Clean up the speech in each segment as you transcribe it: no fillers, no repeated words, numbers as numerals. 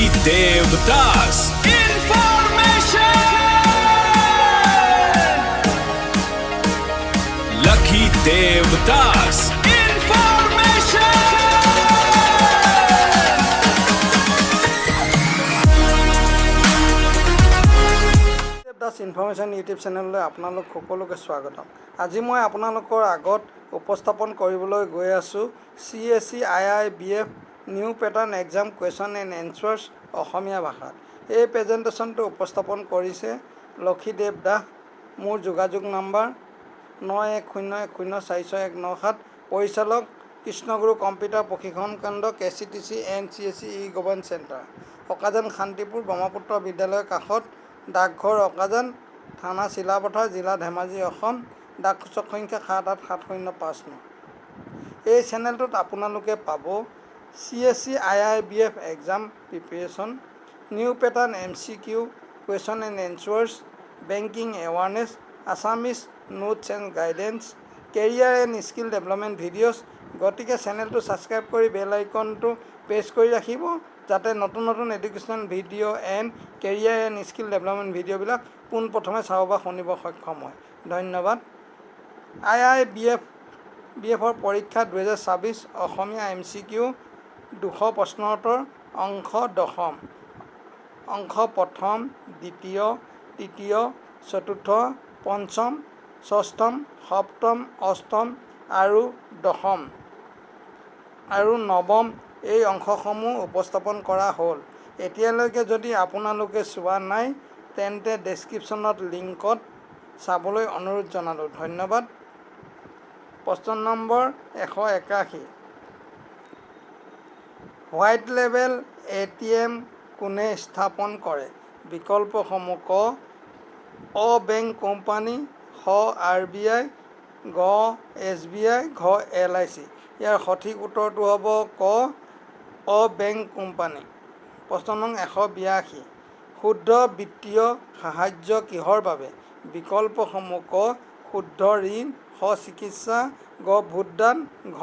Devdas Information! Lucky Devdas Information! Das information YouTube চেনেললৈ আপোনালোক সকলোকে স্বাগতম। আজি মই আপোনালোকৰ আগত উপস্থাপন কৰিবলৈ গৈ আছোঁ CSE IIBF new pattern exam question and answers অসমীয়া ভাষাত। এই প্ৰেজেণ্টেশ্যনটো উপস্থাপন কৰিছে লক্ষীদেৱ দাস। মোৰ যোগাযোগ নাম্বাৰ 9101046197। পৰিচালক, কৃষ্ণগুৰু কম্পিউটাৰ প্ৰশিক্ষণ কেন্দ্ৰ, KCTC and CSE e governance centre, Akajan, Shantipur Brahmaputra বিদ্যালয়ৰ কাষত, ডাকঘৰ অকাজান, থানা চিলাপথাৰ, জিলা ধেমাজি, অসম, ডাক সূচক সংখ্যা 787059। এই চেনেলটোত আপোনালোকে পাব CSE IIBF exam preparation, new pattern MCQ question and answers, banking awareness, Assamese notes and guidance, career and skill development videos। গতিকে চেনেলটো ছাবস্ক্ৰাইব কৰি বেল আইকনটো প্ৰেছ কৰি ৰাখিব, যাতে নতুন নতুন education video and career and skill development ভিডিঅ'বিলাক পোনপ্ৰথমে চাব বা শুনিব সক্ষম হয়। ধন্যবাদ। আই আই বি এফৰ পৰীক্ষা 2026, অসমীয়া এমচিকিউ, 200 প্ৰশ্নোত্তৰ, অংশ দশম। অংশ প্ৰথম, দ্বিতীয়, তৃতীয়, চতুৰ্থ, পঞ্চম, ষষ্ঠম, সপ্তম, অষ্টম আৰু দশম আৰু নৱম, এই অংশসমূহ উপস্থাপন কৰা হ'ল। এতিয়ালৈকে যদি আপোনালোকে চোৱা নাই, তেন্তে ডেছক্ৰিপশ্যনত লিংকত চাবলৈ অনুৰোধ জনালোঁ। ধন্যবাদ। প্ৰশ্ন নম্বৰ 181। হোৱাইট লেবেল এটিএম কোনে স্থাপন কৰে? বিকল্পসমূহ: ক অ বেংক কোম্পানী, খ আৰবিআই, গ এছবিআই, ঘ এলআইচি। ইয়াৰ সঠিক উত্তৰটো হ'ব ক অ বেংক কোম্পানী। প্ৰশ্ন নং 182। শুদ্ধ বিত্তীয় সাহায্য কিহৰ বাবে? বিকল্পসমূহ: ক শুদ্ধ ঋণ, খ চিকিৎসা, গ ভোটদান, ঘ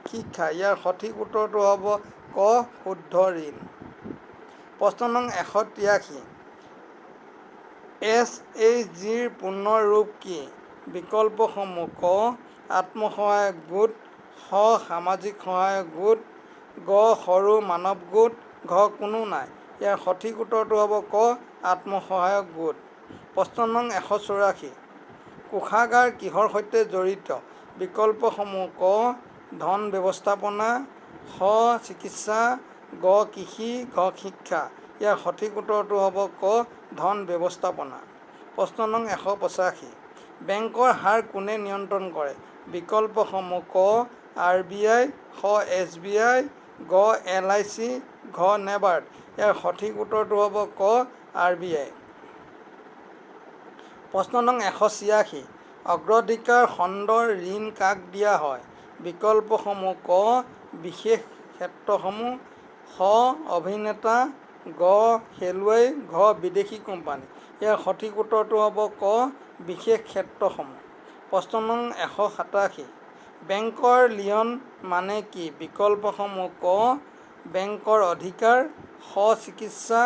শিক্ষা। ইয়াৰ সঠিক উত্তৰটো হ'ব ক শুদ্ধ ঋণ। প্ৰশ্ন নং 183। এছএইচজিৰ পূৰ্ণ ৰূপ কি? বিকল্পসমূহ: ক আত্মসহায়ক গোট, খ সামাজিক সহায়ক গোট, গ সৰু মানৱ গোট, ঘ কোনো নাই। ইয়াৰ সঠিক উত্তৰটো হ'ব ক আত্মসহায়ক গোট। প্ৰশ্ন নং 184। কোষাগাৰ কিহৰ সৈতে জড়িত? বিকল্পসমূহ: ক ধন ব্যৱস্থাপনা, খ চিকিৎসা, গ কৃষি, ঘ শিক্ষা। ইয়াৰ সঠিক উত্তৰটো হ'ব ক ধন ব্যৱস্থাপনা। প্ৰশ্ন নং 185। বেংকৰ হাৰ কোনে নিয়ন্ত্ৰণ কৰে? বিকল্পসমূহ: ক আৰবিআই, খ এছবিআই, গ এলআইচি, ঘ নেবাৰ্ড। ইয়াৰ সঠিক উত্তৰটো হ'ব ক আৰবিআই। প্ৰশ্ন নং 186। অগ্ৰাধিকাৰ খণ্ডৰ ঋণ কাক দিয়া হয়? বিকল্পসমূহ: ক বিশেষ ক্ষেত্ৰসমূহ, খ অভিনেতা, গ খেলুৱৈ, ঘ বিদেশী কোম্পানী। ইয়াৰ সঠিক উত্তৰটো হ'ব ক বিশেষ ক্ষেত্ৰসমূহ। প্ৰশ্ন নং 187। বেংকৰ লিয়ন মানে কি? বিকল্পসমূহ: ক বেংকৰ অধিকাৰ, খ চিকিৎসা,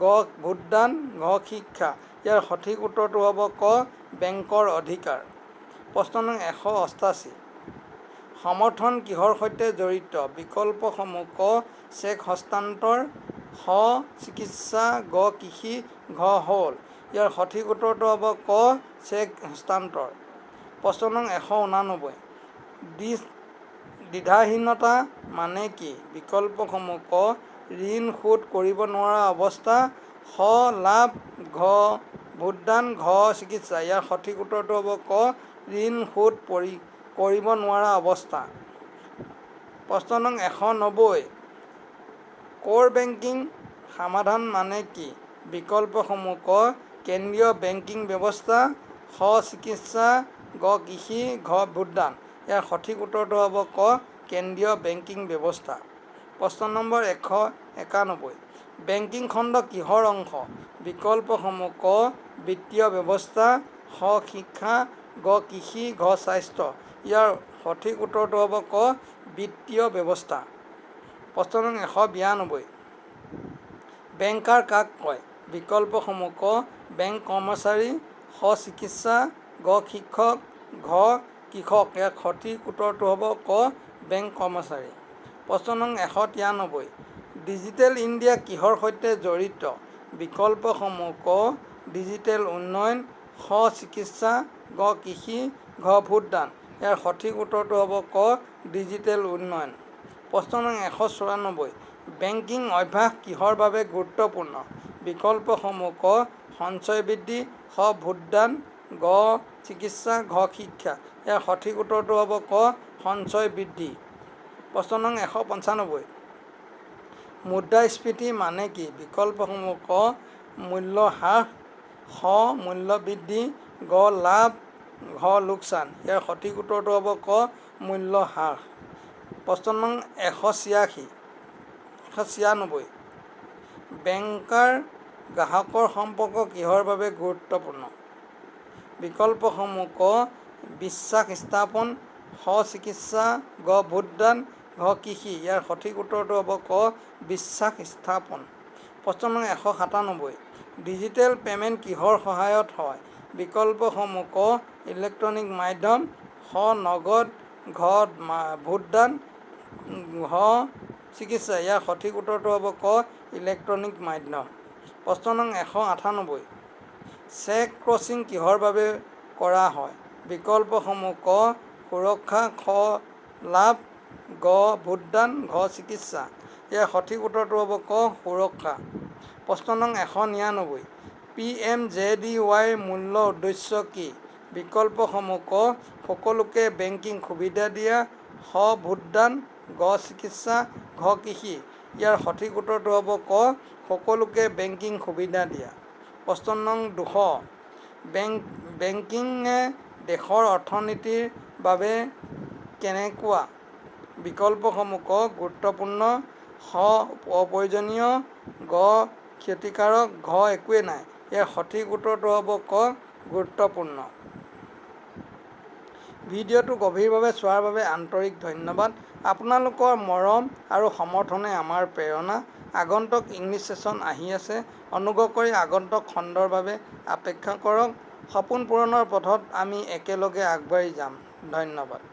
গ ভোটদান, ঘ শিক্ষা। ইয়াৰ সঠিক উত্তৰটো হ'ব ক বেংকৰ অধিকাৰ। প্ৰশ্ন নং 188। সমৰ্থন কিহৰ সৈতে জড়িত? বিকল্পসমূহ: ক চেক হস্তান্তৰ, খ চিকিৎসা, গ কৃষি, ঘ হ'ল। ইয়াৰ সঠিক উত্তৰটো হ'ব ক চেক হস্তান্তৰ। প্ৰশ্ন নং 189। দ্বিধাহীনতা মানে কি? বিকল্পসমূহ: ক ঋণ শোধ কৰিব নোৱাৰা অৱস্থা, খ লাভ, গ ভোটদান, ঘ চিকিৎসা। ইয়াৰ সঠিক উত্তৰটো হ'ব ক ঋণ শোধ কৰিব নোৱাৰা অৱস্থা। প্ৰশ্ন নং 190। ক'ৰ বেংকিং সমাধান মানে কি? বিকল্পসমূহ: ক কেন্দ্ৰীয় বেংকিং ব্যৱস্থা, খ চিকিৎসা, গ কৃষি, ঘ ভোটদান। ইয়াৰ সঠিক উত্তৰটো হ'ব ক কেন্দ্ৰীয় বেংকিং ব্যৱস্থা। প্ৰশ্ন নম্বৰ 191। বেংকিং খণ্ড কিহৰ অংশ? বিকল্পসমূহ: ক বিত্তীয় ব্যৱস্থা, খ শিক্ষা, গ কৃষি, ঘ স্বাস্থ্য। ইয়াৰ সঠিক উত্তৰটো হ'ব ক বিত্তীয় ব্যৱস্থা। প্ৰশ্ন নং 192। বেংকাৰ কাক কয়? বিকল্পসমূহ ক বেংক কৰ্মচাৰী, খ চিকিৎসা, গ শিক্ষক, ঘ কৃষক। ইয়াৰ সঠিক উত্তৰটো হ'ব ক বেংক কৰ্মচাৰী। প্ৰশ্ন নং 193, ডিজিটেল ইণ্ডিয়া কিহৰ সৈতে জড়িত? বিকল্পসমূহ ক ডিজিটেল উন্নয়ন, খ চিকিৎসা, গ কৃষি, ঘ ভোটদান। ইয়াৰ সঠিক উত্তৰটো হ'ব ক ডিজিটেল উন্নয়ন। প্ৰশ্ন নং 194, বেংকিং অভ্যাস কিহৰ বাবে গুৰুত্বপূৰ্ণ? বিকল্পসমূহ ক সঞ্চয় বৃদ্ধি, খ ভোটদান, গ চিকিৎসা, ঘ শিক্ষা। ইয়াৰ সঠিক উত্তৰটো হ'ব ক সঞ্চয় বৃদ্ধি। প্ৰশ্ন নং 195, মুদ্ৰাস্ফীতি মানে কি? বিকল্পসমূহ ক মূল্য হ্ৰাস, খ মূল্য বৃদ্ধি, গ লাভ, ঘ লোকচান। ইয়াৰ সঠিক উত্তৰটো হ'ব ক মূল্য হ্ৰাস। প্ৰশ্ন নং 186, 196, বেংকাৰ গ্ৰাহকৰ সম্পৰ্ক কিহৰ বাবে গুৰুত্বপূৰ্ণ? বিকল্পসমূহ ক বিশ্বাস স্থাপন, খ চিকিৎসা, গ ভোটদান, ঘ কৃষি। ইয়াৰ সঠিক উত্তৰটো হ'ব ক বিশ্বাস স্থাপন। প্ৰশ্ন নং 197, ডিজিটেল পে'মেণ্ট কিহৰ সহায়ত হয়? বিকল্পসমূহ ক ইলেক্ট্ৰনিক মাধ্যম, খ নগদ, ঘ ভোটদান, ঘ চিকিৎসা। ইয়াৰ সঠিক উত্তৰটো হ'ব ক ইলেক্ট্ৰনিক মাধ্যম। প্ৰশ্ন নং 198, চেক ক্ৰছিং কিহৰ বাবে কৰা হয়? বিকল্পসমূহ ক সুৰক্ষা, খ লাভ, গ ভোটদান, ঘ চিকিৎসা। ইয়াৰ সঠিক উত্তৰটো হ'ব ক সুৰক্ষা। প্ৰশ্ন নং 199, PMJDYৰ মূল উদ্দেশ্য কি? বিকল্পসমূহ ক সকলোকে বেংকিং সুবিধা দিয়া, খ ভোটদান, গ চিকিৎসা, ঘ কৃষি। ইয়াৰ সঠিক উত্তৰটো হ'ব ক সকলোকে বেংকিং সুবিধা দিয়া। প্ৰশ্ন নং 200, বেংকিঙে দেশৰ অৰ্থনীতিৰ বাবে কেনেকুৱা? বিকল্পসমূহ ক গুৰুত্বপূৰ্ণ, খ অপ্ৰয়োজনীয়, গ ক্ষতিকাৰক, ঘ একোৱেই নাই। ইয়াৰ সঠিক উত্তৰটো হ'ব ক গুৰুত্বপূৰ্ণ। ভিডিঅ'টো গভীৰভাৱে চোৱাৰ বাবে আন্তৰিক ধন্যবাদ। আপোনালোকৰ মৰম আৰু সমৰ্থনে আমাৰ প্ৰেৰণা। আগন্তুক ইংলিছ ছেছন আহি আছে, অনুগ্ৰহ কৰি আগন্তুক খণ্ডৰ বাবে অপেক্ষা কৰক। সপোন পূৰণৰ পথত আমি একেলগে আগবাঢ়ি যাম। ধন্যবাদ।